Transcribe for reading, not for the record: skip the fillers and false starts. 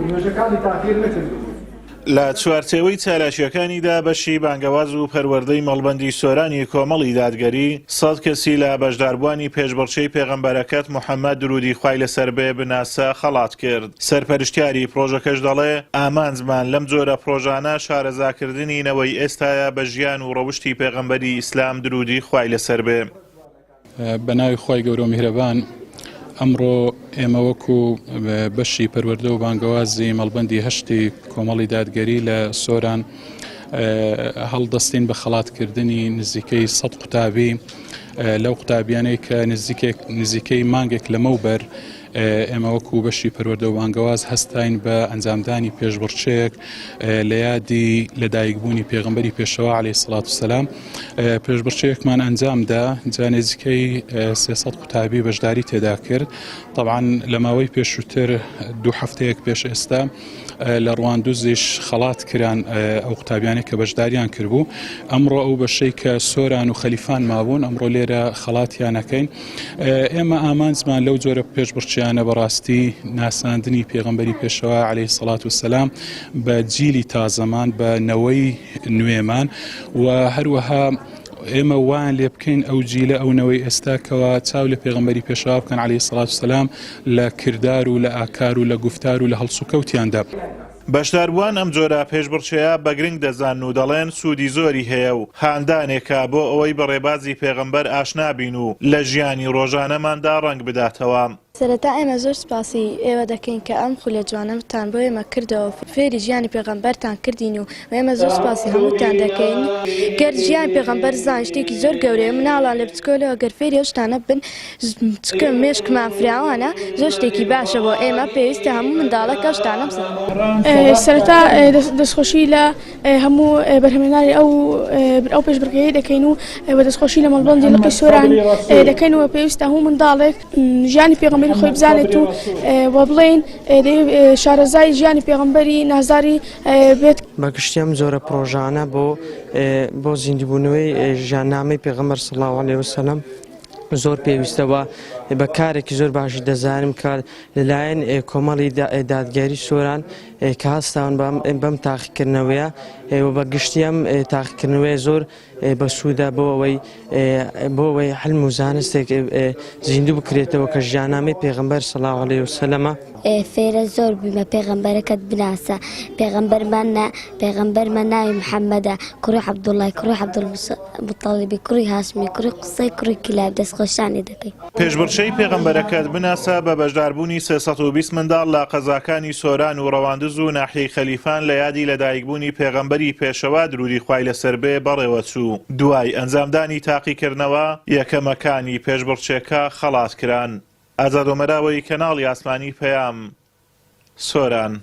نوێژەکانی تاخیر نەکردبوو. لە چوارچێوەی چالاکییەکانیدا بەشی بانگەواز و پەروەردەی مەڵبەندی سۆرانی کۆمەڵی دادگەری، سەد کەسی لە بەشداربووانی پێشبڕکێی پێغەمبەرەکەت محەمەد درودی خوای لەسەر بێ بناسە خەڵات کرد. سەرپەرشتیاری پڕۆژەکەش دەڵێ، ئامانجمان لەم جۆرە پڕۆژانە شارەزاکردنی نەوەی ئێستایە بە ژیان و ڕەوشتی پێغەمبەری ئیسلام درودی خوای لەسەر بێ. بە ناوی خوای گەورە و میهرەبان ئەمڕۆ ئێمە وەکو بەشی پەروەردە و بانگەوازی مەڵبەندی هەشتی کۆمەڵی دادگەری لە سۆران هەڵدەستین بە خەڵاتکردنی نزیکەی 100 قوتابی لەو قوتابیانەی کە نزیکێک نزیکەی مانگێک لەمەوبەر ئێمە وەکو بەشی پەروەردە و بانگەواز هەستاین بە ئەنجامدانی پێشبڕکێیەک لە یادی لەدایکبوونی پێغەمبەری پێشەوا عەلەیهی سڵات و سەلام پێشبڕکێیەکمان ئەنجامدا جا نزیکەی 300 قوتابی بەشداری تێدا کرد طبعا لە ماوەی پێشووتر دوو هەفتەیەک پێش ئێستا لە ڕواندوزیش خەڵات کران ئەو قوتابیانەی کە بەشداریان کردبوو ئەمڕۆ ئەو بەشەی کە سۆران و خەلیفان مابوون ئەمڕۆ لێرە خەڵاتیانەکەین ئێمە ئامانجمان لەو جۆرە پێشبڕکێیانە بەڕاستی ناساندنی پێغەمبەری پێشەوا عەلەیهی سەڵات و سەلام بە جیلی تازەمان بە نەوەی نوێمان و هەروەها ئێمە وایان لێ بکەین ئەو جیلە ئەو نەوەی ئێستا کەوا چاو لە پێغەمبەری پێشەوا بکەن عەلەیهی سەڵات و سەلام لە کردار و لە ئاکار و لە گوفتار و لە هەڵسوکەوتیاندا. بەشداربووان ئەم جۆرە پێشبڕکێیە بە گرنگ دەزانن و دەڵێن سوودی زۆری هەیە و هاندانێکە بۆ ئەوەی بە ڕێبازی پێغەمبەر ئاشنا بین و لە ژیانی ڕۆژانەماندا ڕەنگ بداتەوە. سەرەتا ئێمە زۆر سوپاسی ئێوە دەکەین کە ئەم خولە جوانەتان بۆ ئێمە کردەوە و فێری ژیانی پێغەمبەرتان کردین و ئێمە زۆر سوپاسی هەمووتان دەکەین گەر ژیان پێغەمبەر زان شتێکی زۆر گەورەیە مناڵان لە بچکۆلەوە گەر فێری ئەو شتانە بن چکە مێشکمان فراوانە زۆر شتێکی باشە بۆ ئێمە پێویستە هەموو منداڵێک ئەو شتانە بزانێت. سەرەتا دەستخۆشی لە هەموو بەرهەمهێنانی ئەو ئەو پێشبڕکێیەی دەکەین و بە دەستخۆشی لە مەڵبەندی لقی سۆران دەکەین و پێویستە هەموو منداڵێک ژیانی پێغەمبەری خۆی بزانێت و و بڵێین شارەزای ژیانی پێغەمبەری نازداری بێت. بە گشتی ئەم جۆرە پڕۆژانە بۆ بۆ زیندووبوونەوەی ژیاننامەی پێغەمبەر صلی اللە علیە وسلم زۆر پێویستە و بە کارێکی زۆر باشی دەزانم کە لەلایەن کۆمەڵی دادگەری سۆران کە هەستاون بەم تاقیکردنەوەیە و بە گشتی ئەم تاقیکردنەوەیە زۆر بەسوودە بۆ ئەوەی بۆ ئەوەی حلم و زانستێک زیندوو بکرێتەوە کە ژیاننامەی پێغەمبەر صلی اللە علیه وسلمە. فێرە زۆر بوویمە پێغەمبەرەکەت بناسە پێغەمبەرمان نا پێغەمبەرمان ناوی محەممەدە کوڕی عەبدوڵای کوڕی عەبدولموتەڵیبی کوڕی هاشمی کوڕی قوسەی کوڕی کیلاب دەستخۆشتانی دەکەین. پێشبڕکێی پێغەمبەرەکەت بناسە بە بەشداربوونی 320 منداڵ لە قەزاکانی سۆران و ڕەواندز و ناحیەی خەلیفان لە یادی لەدایکبوونی پێغەمبەری پێشەوا دروودی خوای لەسەر بێ بەڕێوەچوو. دوای ئەنجامدانی تاقیکردنەوە، یەکەمەکانی پێشبڕکێکە خەڵات کران. ئازاد ئۆمەراوەی، کەناڵی ئاسمانی پەیام، سۆران.